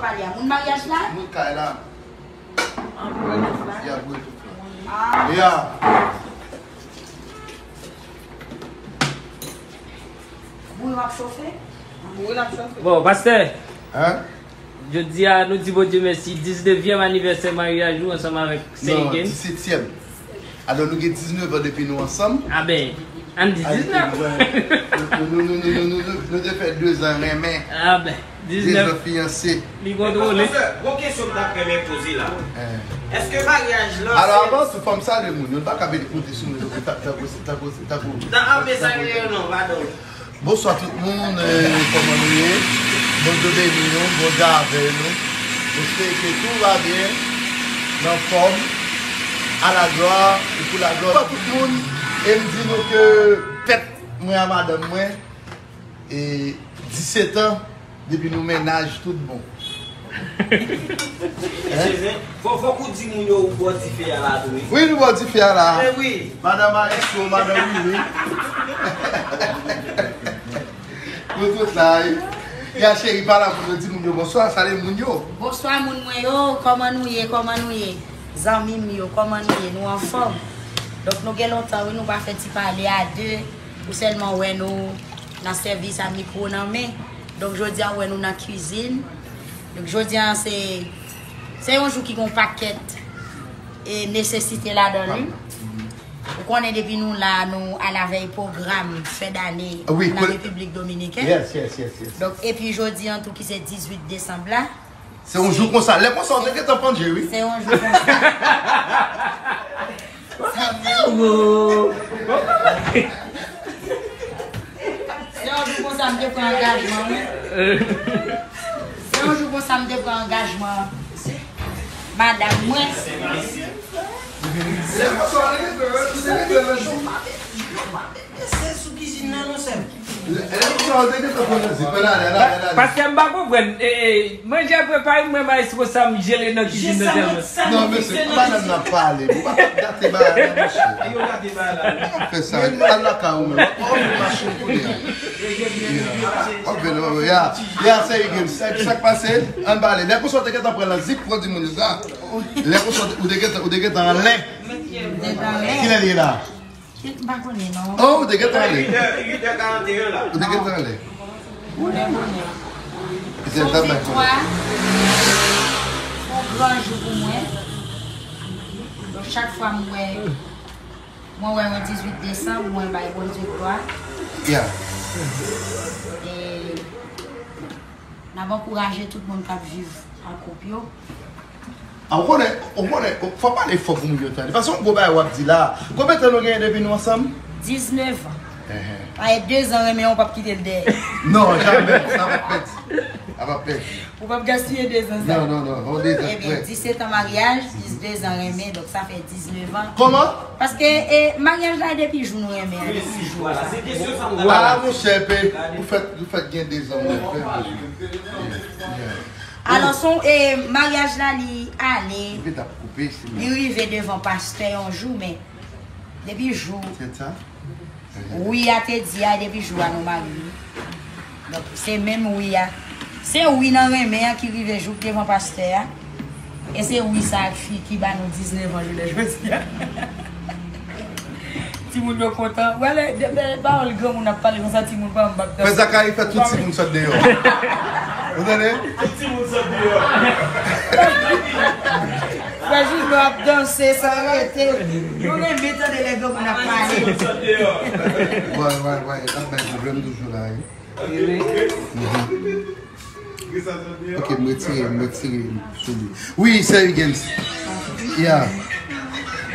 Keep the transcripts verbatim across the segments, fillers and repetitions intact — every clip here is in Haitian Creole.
Pale a moun maryaj la? Moun kay la. An pou wè tout la. Ya, pou tout la. Ya. Bouyon ap chofe? Wi, l ap chofe. Bon, pastè, Hein? jodi a nou di Bondye mèsi, diznèvyèm anivèsè maryaj ou ansanm avèk Sè Non, Higgins. Disetyèm. Alò, nou gen diznèf an depi nou ansanm. Aben, ann di diznèf. Nou, nou, nou, nou, nou, nou, nou te fè de zan renmen. Aben, De zan diznèf. Fiyanse. Li kontwole. Pastè, gon kesyon m ta renmen poze la. Eh. Èske maryaj lan Alò, se avan tou, fòm salye moun yo, nou pa ka vin konte sou mwen tankou, tankou, tankou, tankou. Nan ap bezwen yo non, padon. Bonswa tout moun, eh, kòman nou ye? Bondye beni nou, Bondye avè nou. Mwen espere ke tout va byen, nan fòm, à la gloire et pour la gloire. Bonswa tout moun, e m di nou ke fèt mwen a madanm mwen, e disèt an, depi nou mennaj tout bon. Mesye Zen, fò, fòk ou di moun yo ou bò dife a la tou, wi. Wi, nou bò dife a la. Eh wi. Madan Maestro, madan Wiwi. Nou tout la, wi. Ya cheri, pale pou nou di moun yo bonswa, salye moun yo. Bonswa moun mwen yo, kòman nou ye, kòman nou ye? Zanmi m yo, kòman nou ye, nou anfòm? Donk nou gen lontan wi nou pa fè ti pale a de, ou sèlman wè nou nan sèvis a mikwo nan men. Donk jodi a ou wè nou nan kizin. Donk jodi a se se yon jou ki gon pakèt e nesesite ladan li. Ou konnen depi nou la, nou alavèy pwogram fen dane Wi, nan kole- Repiblik Dominikèn. Yes, yes, yes, yes. Donk epi jodi an tou ki se dizuit desanm la, Se yon jou konsa. Lè konsa, ou te gentan pandje, wi. Se yon jou konsa. Se yon jou konsa m te pran angajman, wi. Se yon jou konsa m te pran angajman madanm mwen. Lè konsa, ou te gentan, ou te gentan nan jou. Yo pa mete sèl sou kizin nan non sèm. Lè konsa, ou te gentan pran nan zip. Lè, lè, lè, lè, lè. Paske m pa konprann. E, e, manje ap prepare, mwen maestro sa m jele nan kizin nan tèlman. Non, mesye, madanm nan pale. Ou pa gate bagay la, mesye. Yo gade bagay la. Fè sa, al lakay ou menm. Ou vin mache kounye a. Ok, non, ya. Ya, sa e gen. Sa, sa k pase? Ann pale. Lè konsa ou te gentan pran nan zip, pran di moun sa. Lè konsa ou te gentan, ou te gentan anlè. Kilè li ye la? M pa konnen non. Oh, ou te gentan ale. Uit è, uit è karanteyen la. Ou te gentan ale. Bonè bonè. Se yon tabak. Viktwa. Yon gran jou pou mwen. Donk chak fwa mwen wè mwen wè yon dizuit desanm, mwen bay Bondye glwa. Yeah. E n ap ankouraje tout moun k ap viv an koup yo. A, ou konnen, ou konnen, fò pale fò pou moun yo tande. Paske yon gwo bagay w ap di la. Konbyen tan nou genyen depi nou ansanm? Diznèf an. Ehe. Pa e de zan renmen an, ou p ap kite l dèyè. Non, jamè. Sa p ap pèdi. Sa p ap pèdi. Ou p ap gaspiye de zan sa. Non, non, non. On de zan Ebyen, prè. disèt an maryaj, plis de zan renmen, donk sa fè diznèf an. Kòman? Paske e, maryaj la e depi jou nou renmen an, depi jou. Vwala, se kesyon sa m Wala, monchè, pe. Ou fèk, ou fèk gen de zan mwen fè. Alò, son e, maryaj la, li ale, Ou te ap koupe, si li rive devan pastè yon jou, men depi jou Se sa? wi a te di a, depi jou a nou marye. Donk, se menm wi a. Se wi nan renmen an ki rive jouk devan pastè a. E se wi sa ak fi ki ba nou diznèf an jounen jodi a. Timoun yo kontan. Wè lè, de, de, pawòl granmoun ap pale konsa, timoun pa m p ap Fè Zakari fè tout timoun sot deyò. Ou tande? Tout timoun sot deyò. Frè Jilbè ap danse san rete. Yo renmen tande lè granmoun ap pale. Timoun sot deyò. Wè, wè, wè. Ap bay pwoblèm toujou la, wi. Mhm. Ok, m retire, m retire sou li. Wi, Sè Higgins. Yeah.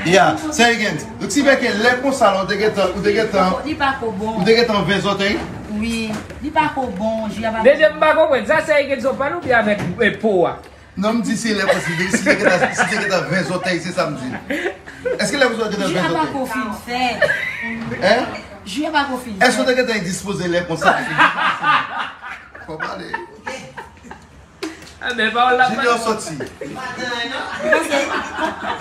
Yeah, Sè Higgins. Ou ti bèke lè konsa la, ou te gentan, ou te gentan, Li pa ko bon. ou te gentan ven zòtèy? Wi, li pa ko bon, ji a pa Deje m pa konprann. Sa se Higgins ou pale oubyen avèk e, po a? Non, m di se lè konsa, si te gentan, si te gentan ven zòtèy, se sa m di. Èske lè konsa ou te gentan Ji a ven pa zòtèy? ko fin fèt. Hein? Ji a pa ko fin Èske ou te fèt. gentan endispoze lè konsa? Fò pale. Enben, pawòl la pa. Junior soti. M panse,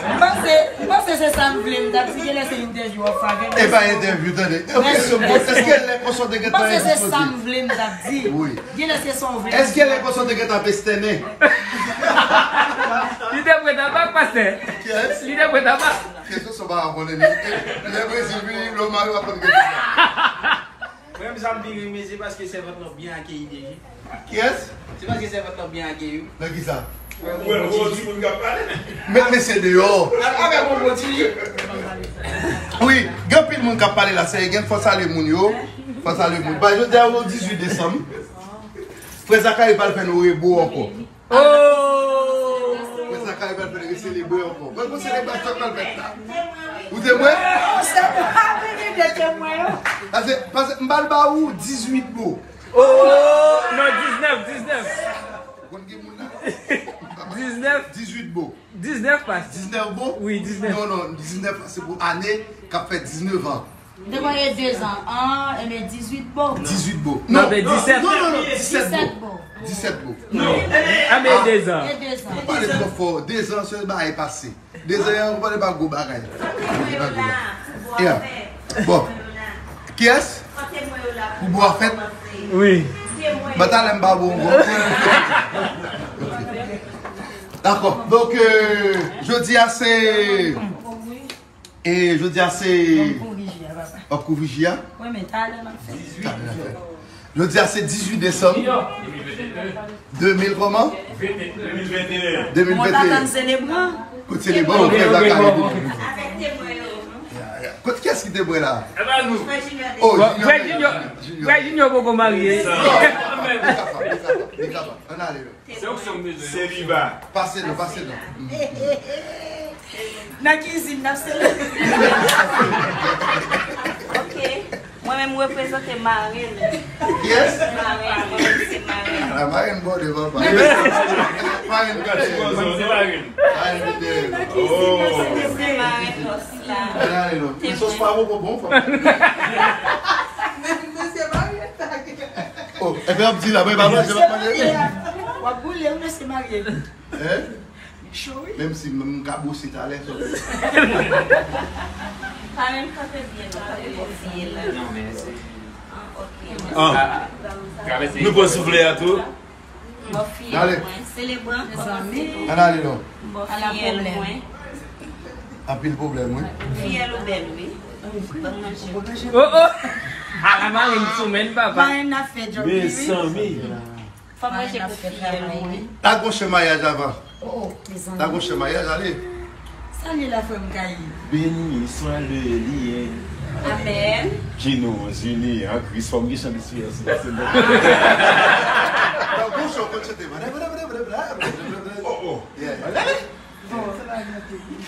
m panse, m panse se sa m vle m t ap di, genlè se entèvyou w ap fè avè m. E pa entèvyou, tande. Yon kesyon m poze, èske lè konsa w te gentan endispoze? M panse se sa m vle m t ap di. Wi. Genlè se sa w vle m di. Èske lè konsa w te gentan ap estènen? Li te pran tabak, pastè. Kiyès? Li te pran tabak. Kesyon sa w pa konnen li. E, lè Brezil vini, lè w mare w ap konn kesyon sa. Mwen menm sa m pi renmen se paske sèvant lan byen akeyi deja. Kiyès? Se paske sèvant lan byen akeyi wi. Nan kisa? Ou wè gwo timoun k ap pale? Met mesye deyò. Avèk yon gwo timoun. Wi, gen anpil moun k ap pale la, sèye, gen fò salye moun yo. Fò salye moun. Ba, jodi a, le dizuit desanm. Frè Zakari pral fè nou rebo ankò. Oh! Mwen sa kay pral fè reselebre ankò. Mwen gon selebrasyon k pral fèt la. Ou temwen? Se pa vini de temwen yo. Pase, pase, m pral ba ou dizuit mo. Oh! Non, diznèf, diznèf. Konn gen moun la. Diznèf. Dizuit mo. Diznèf pas. Diznèf mo? Wi, diznèf. Non, non, diznèf la se pou ane k ap fè diznèf an. Depi e dezan, an, enben dizuit bo. Dizuit bo. Non, non, disèt. Non, non, non, disèt bo. Disèt bo. Disèt bo. Non. Enben dezan. E dezan. Ou pale twò fò. Dezan se bagay pase. Dezan an, ou pale pa gwo bagay. Ou pale pa gwo bagay. Yeah. Bon. Kiyès? Pou bwa fèt? Wi. Ba talè m pa bon ankò. Dakò. Donk, euh, jodi a se E jodi a se. W ap kouvri ji a, papa. W ap kouvri ji a? Wi, men talè n ap fè. Talè n ap fè. Jodi a se dizuit desanm. De mil kòman? De mil venteyen. Mwen ta tann selebran. Kot selebran? Ou fè lakay. Avèk temwen yo. Ya, ya. Kot, kiyès ki temwen la? Oh, Frè Junior. Frè Junior poko marye. Li kapab, li kapab, li kapab. Ann ale non. Se onksyon m bezwen. Seliba. Pase non, pase non. Nan kizin, n ap selebre. Ok. Mwen menm, m reprezante marenn. Kiyès? Marenn, mwen menm se marenn. La marenn bòde papa. Marenn bòde. Marenn bòde. Oh. Se marenn nòs la. Ann ale non. Sòs pa bon, bon, bon, papa. Men, men se marenn sa. Oh, epi ap di la, mwen pa manje, m ap manje. W ap boule, wi, mesye marye. Hein? Cho, wi. Menm si m, m ka bwose talè, sòti. Parenn kanpe byen, kanpe byen la. Non, men se. Ah, ok. Ah. Nou pran soufle a tou. Bon, fiyèl mwen. Selebran, kòmanse. Ann ale non. Bon, fiyèl mwen. Anpil pwoblèm, wi. Fiyèl ou bèl, wi. Ban m manje. Oh, oh! Ala marenn sou menn, papa. Marenn ap fè djòb li, wi. Mezanmi. Fò m ranje pou fiyèl mwen. Al gon chan maryaj avan. Oh, oh, mezanmi. Al gon chan maryaj, ale. Salye la, frè m Kayi. Béni soit le lien. Amen. Qui nous unit en Christ. Fò m gen chan de siyès la, se bon. Al gon chan, konn chante. Oh, oh. Yeah. W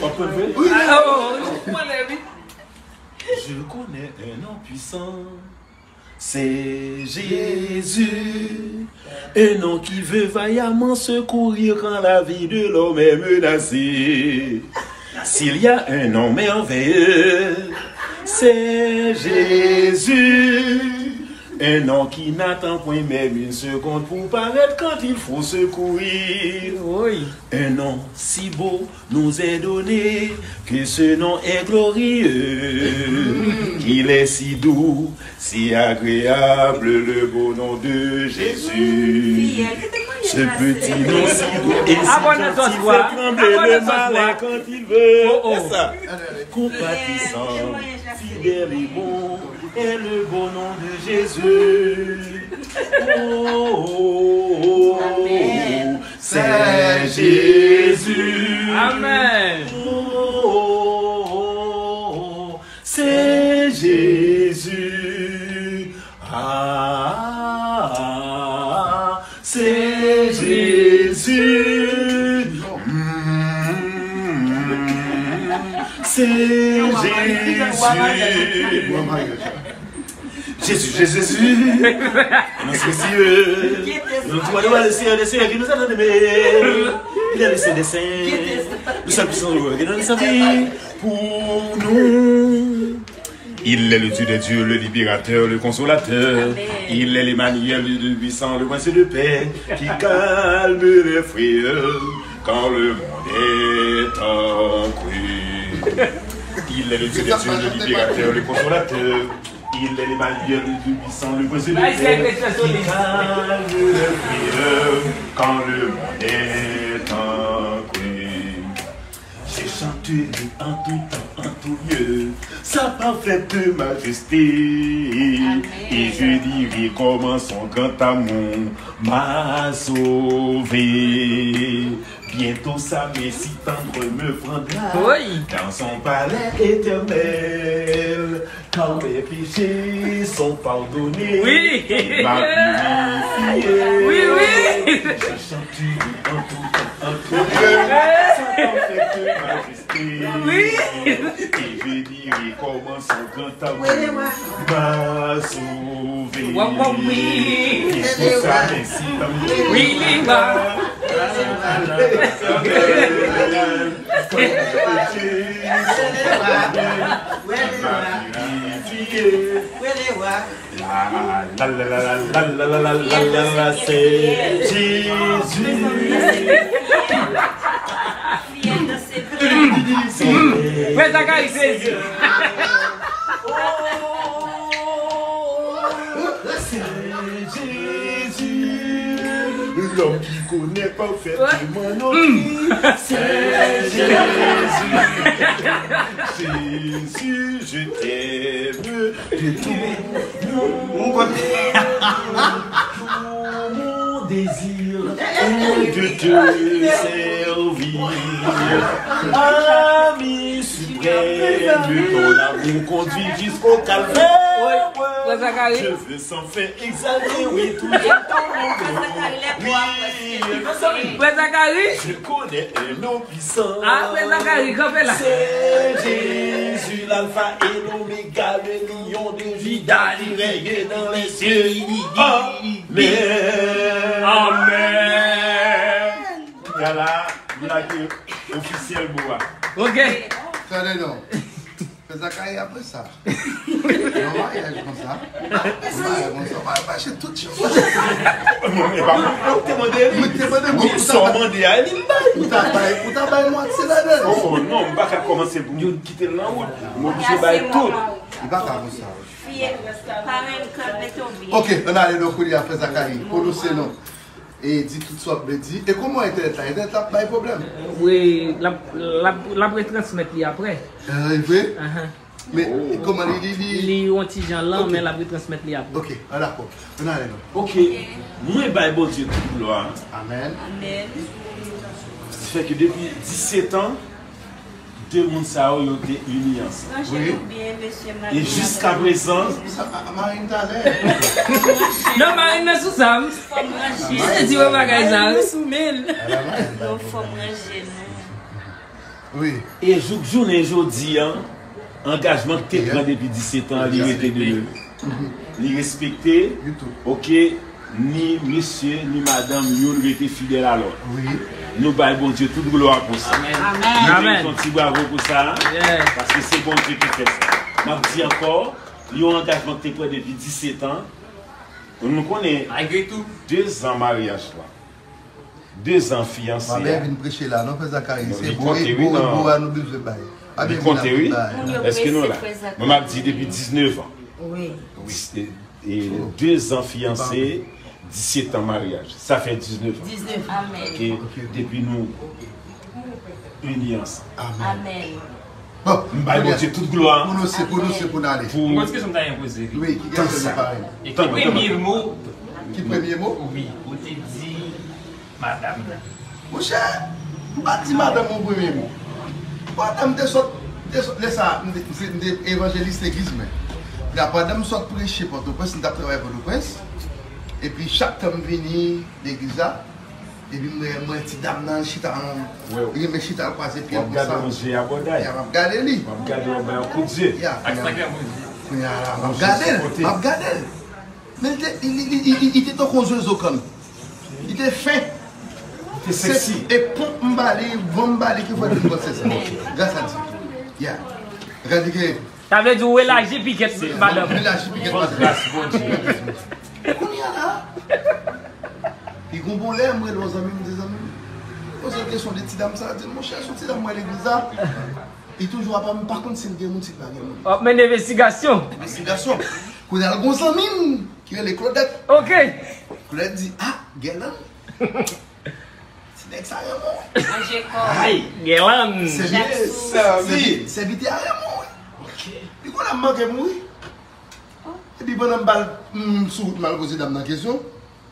ap konn fè? Wi, wi. Oh, oh, oh. Je connais un nom puissant. C'est Jésus, un nom qui veut vaillamment secourir quand la vie de l'homme est menacée. S'il y a un nom merveilleux, c'est Jésus, un nom qui n'attend point même une seconde pour paraître quand il faut secourir. Oui. Un nom si beau nous est donné, que ce nom est glorieux, qu'il est si doux, si agréable, le beau nom de Jésus. Ce petit nom si doux et si gentil fait trembler le malin quand il veut. Compatissant, fidèle et bon est le beau nom de Jésus. Oh, oh, oh, oh. C'est Jésus. Amen. Oh, c'est Jésus. Ah, c'est Jésus. Mm, c'est Jésus. Jésus, Jésus, Jésus, notre Dieu, notre roi des rois, le Seigneur des seigneurs, qui nous a donné, il est le Saint des saints, le seul puissant roi qui donne sa vie pour nous. Il est le Dieu des dieux, le libérateur, le consolateur. Amen. Il est l'Emmanuel, le Dieu puissant, le prince de paix, qui calme les feux quand le monde est en creux. Il est le Dieu des dieux, le libérateur, le consolateur. Il est l'Emmanuel, le Dieu puissant, le prince de paix, qui calme les feux quand le monde est en creux. Je chanterai en tout temps, en tout lieu, sa parfaite majesté. Amen. Et je dirai comment son grand amour m'a sauvé. Bientôt sa main si tendre me prendra dans son palais éternel. Quand mes péchés sont pardonnés, oui, il m'a purifié. Oui, oui. Je chanterai en tout temps, en tout lieu, sa parfaite majesté. Oui. Et je dirai comment son grand amour m'a sauvé. Wa, wa, oui. Et tout ça, mais si l'amour, oui, li wa. Quand mes péchés sont pardonnés, il m'a purifié. La, la, la, c'est Jésus. Frè Zakari sezi. C'est Jésus, l'homme qui connaît parfaitement nos vies. C'est Jésus. Jésus, je t'aime de tout mon cœur. Mon désir est de te servir. Ami suprême, ton amour conduit jusqu'au calvaire. Frè Zakari. Je veux sans fin exalter, oui, toujours ton nom. Oui, frè Zakari. Je connais un nom puissant. Ah, frè Zakari, kanpe la. C'est Jésus, l'alpha et l'oméga, le lion de Juda qui règne dans les cieux. Amen. Amen. Kounye a la, nou lage ofisyèl mo a. Ok. Tande non. Frè Zakari apre sa. Yon maryaj konsa. Yon maryaj konsa. Ou pa mache tout jou. Mwen, e pa mwen, ou te mande li. Mwen te mande, bon, wi, sa w mande a, li m bay. Ou ta bay, ou ta bay mwatye ladan l. Oh, non, m pa ka kòmanse pou m kite l nan wout. M oblije bay tout. Li pa ka konsa. Fye, parenn, kanpe tonbe. Ok, ann ale non kounye a, frè Zakari. Pwononse non. E di tout sa w ap vle di. E kòman entènèt la? Entènèt la ap bay pwoblèm? Wi, l ap, l ap, l ap retransmèt li apre. Ah, e vre? Ahan. Men kòman li, li, li? Li yon ti jan lan, men l ap retransmèt li apre. Ok, ah, dakò. Ann ale non. Ok. Mwen bay Bondye tout glwa. Amèn. Amèn. Sa fè ke depi disèt an, de moun sa yo, yo te ini ansanm. Wi. E jiska prezan. Sa, a, a, Marine talè. Non, Marine nan sou sa. Fò m ranje. Li te di yon bagay sa. Marine sou men l. Non, fò m ranje nou. Wi. E jouk jounen jodi a, angajman ki te pran depi disèt an, li rete demere. Li respekte, ok, ni mesye, ni madanm, youn rete fidèl a lòt. Wi. Nou bay Bondye tout glwa pou sa. Amèn. Amèn. Nou merite yon ti bravo pou sa, paske se Bondye ki fè sa. M ap di ankò, yon angajman ki te pran depi disèt an. Nou konnen, malgre tou, de zan maryaj la. De zan fiyanse a. Fabien vin preche la, non, frè Zakari? Se bo, bo, bo a nou bezwen bay. Fabien vin ap bay. Èske nou la? Mwen, m ap di depi diznèf an. Wi. Dis-, e, e, de zan fiyanse, disèt an maryaj. Sa fè diznèf an. Diznèf an. Amèn. Ok? Depi nou ini ansanm. Amèn. Bon, m bay Bondye tout glwa. Pou nou se, pou nou se, pou n ale. Pou... Mwen, kesyon m ta renmen poze, wi. Wi, ki kesyon nou pa renmen? E ki premye mo? Ki premye mo? Wi, ou te di madanm nan. Monchè, m pa di madanm mwen premye mo. Pandan m te sot, te sot, lè sa, m te, m te, m te evanjelis legliz mwen. La, pandan m sot preche Pòtoprens, m t ap travay Pòtoprens. Epi chak tan m vini legliz la, epi m wè, m wè ti dam nan chita, li renmen chita, l kwaze pye l konsa. W ap gade yon je abòday. Ya, m ap gade li. W ap gade, w ap bay yon kout je. Ya, kounye a, kounye a la, m ap gade l, m ap gade l. Men li te, li, li, li, li, li te tankou yon zwezo kann. Li te fen. Li te seksi. E ponp m ba li, van m ba li ki fè l vin gwosès sa. Gras a Dye. Ya. Gade ke Sa vle di ou elaji pikèt madanm. Elaji pikèt madanm. Gras Bondye. Kounye a la, pi gon bon lè, m rele yon zanmi m, m di zanmi m, poze l kesyon de ti dam sa, di l, monchè, se yon ti dam mwen legliz la. Li toujou apa, m pa konn si l gen moun, si l pa gen moun. W ap mennen envestigasyon. Envestigasyon. Kounye a l gon zanmi m ki rele Claudette. Ok. Claudette di, ah, Guerlande. Ti nèg sa renmen w. Manje kò. Ay, Guerlande. Sèvi-, Jackson. Sèvi-, sèvitè a renmen w, wi. Ok. Li konn ap manke mouri. Epi pandan m pral, m sou wout m al poze dam nan kesyon,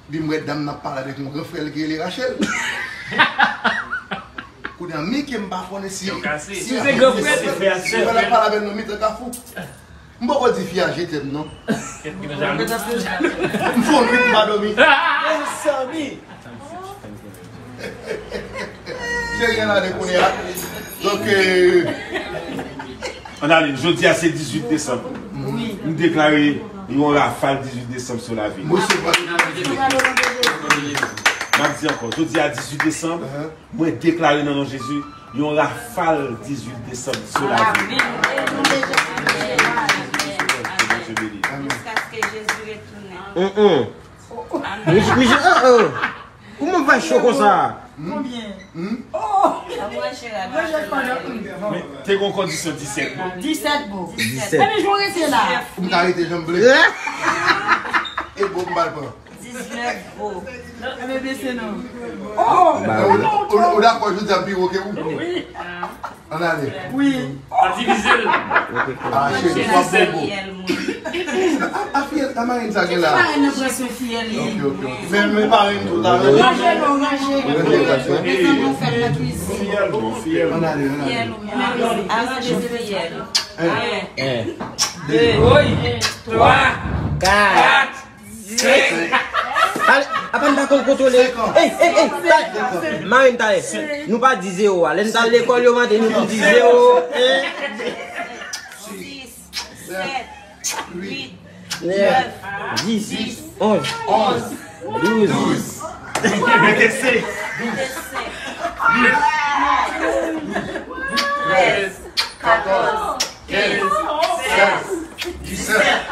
epi m wè dam nan ap pale avèk yon gran frè l ki rele Rachel. Kounye a, mi ke m pa konnen si, si se gran frè, si l ap pale avè l nan mitan kafou. M poko di fi a je t'aime non. M fè yon nwit m pa dòmi. Mezanmi. Se ryen la de kounye a. Donk, euh, ann ale, jodi a se dizuit desanm. M deklare yon rafal dizuit desanm sou lavi nou. M ap di ankò, jodi a dizuit desanm, mwen deklare nan non Jezi, yon rafal dizuit desanm sou lavi nou. Amen. Ke Bondye beni nou. Jiskaske Jezi retounen. Amen. Misye, oh, oh. Kouman w fè cho konsa? Konbyen? Oh! Sa branche la. Branche pandan. Men, te gon kondisyon disèt bo. Disèt bo. Disèt. Ebyen, jan w rete la. M ka rete jan m vle. Eh? E bo m ba l pran. Diznèf bo. Ebyen, bese non. Oh! Ba wi. Ou, ou, ou dakò jodi a m pi wo ke ou? Wi. Ann ale. Wi. An divize l. Ah, cheri, w ap bon bon. A, a fiyèl, a marenn sa gen la. Marenn nan pran swen fiyèl li. Ok, ok, ok. Men, men parenn tou, ta ranje. Ranje non, ranje. Ranje, ranje. Mezanmi, ou fèt nan kwizin. Fiyèl, bon, fiyèl. Ann ale, ann ale. Fiyèl ou menm. Aranje fiyèl. En. En. De. Twa. Kat. Ale, apa n pa konn kontwole? Ey, ey, ey, talè. Marenn talè. Nou pa di zewo a. Lè n t al lekòl yo maten, nou konn di zewo, en. Sis, sèt, uit, nèf, dis, onz, douz. Mete senk. Mete senk. Trèz. Katòz, kenz, sèz, disèt. Diznèf.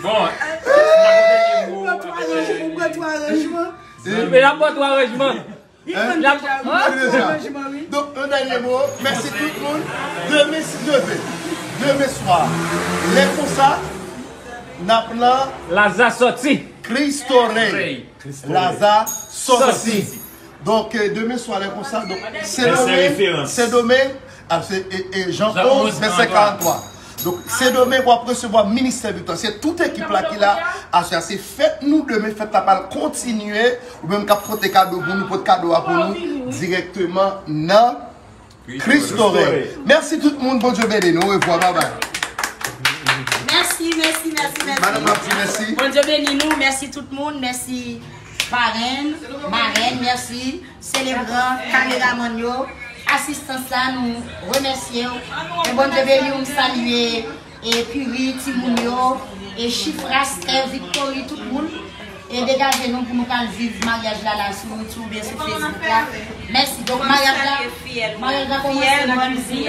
Bon, n ap pran twa aranjman. N ap pran twa aranjman. Hein? N ap pran twa aranjman, wi. Donk, yon dènye mo. Mèsi tout moun. Demen, si Dye vle. Demen swa. Lè konsa, n ap nan Laza sòti. Cristo Rey. Cristo Rey. Laza sòti. Sòti. Donk, euh, demen swa lè konsa, donk, Sendomeng, Sendomeng, ah, se, e, e, Jan onz, vèsè karant twa. Donk, Sendomeng w ap resevwa Ministè Viktwa. Se tout ekip la ki la. Aswè a, se fèt nou. Demen, fèt la pral kontinye. Ou menm k ap pote kado pou nou, pote kado a pou nou dirèkteman nan Cristo Rey. Mèsi tout moun, Bondye beni nou. Orevwa, babay. Mèsi, mèsi, mèsi, mèsi. Madanm ap di mèsi. Bondye beni nou, mèsi tout moun, mèsi parenn, marèn, mèsi selebran, kameramann yo, asistans la, nou remèsye w. E Bondye beni w, m salye e Piri, timoun yo, e Chifra, Stè, Viktori, tout moun. E degaje nou pou nou ka al viv maryaj la, la sou YouTube oubyen sou Facebook la. Mèsi. Donk, maryaj la, maryaj la kòmanse nan kwizin.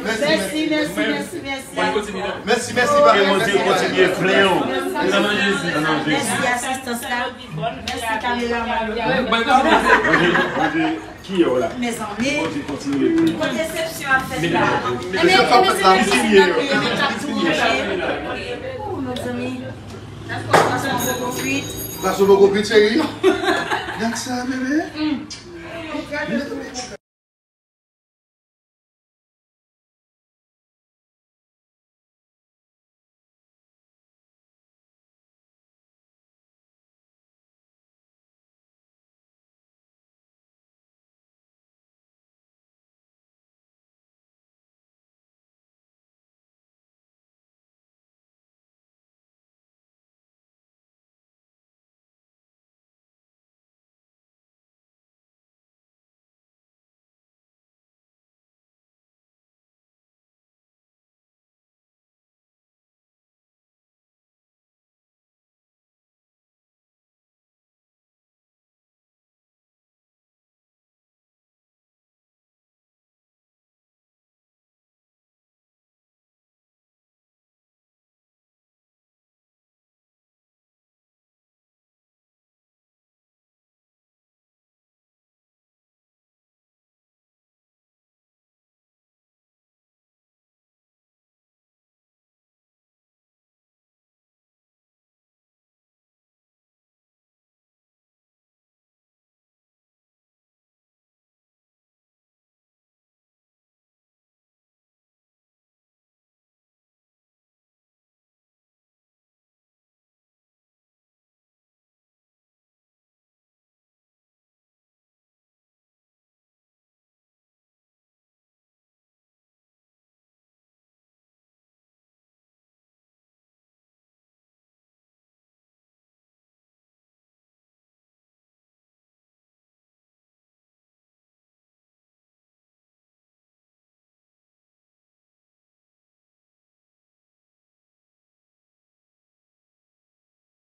Mèsi, mèsi, mèsi, mèsi. Mèsi, mèsi, papa. Ke Bondye kontinye plen w. Nan non Jezi. Mèsi asistans la. Mèsi kameramann yo. Mèsi. Kiyè w la? Mezanmi. Bondye kontinye plen w. Kote resepsyon ap fèt la? Ebyen, ebyen, se nan kwizin nan ke yo mete ap tou ranje. Ou, mezanmi. Pwason poko kwit. Pwason poko kwit, cheri. Gad sa, bebe.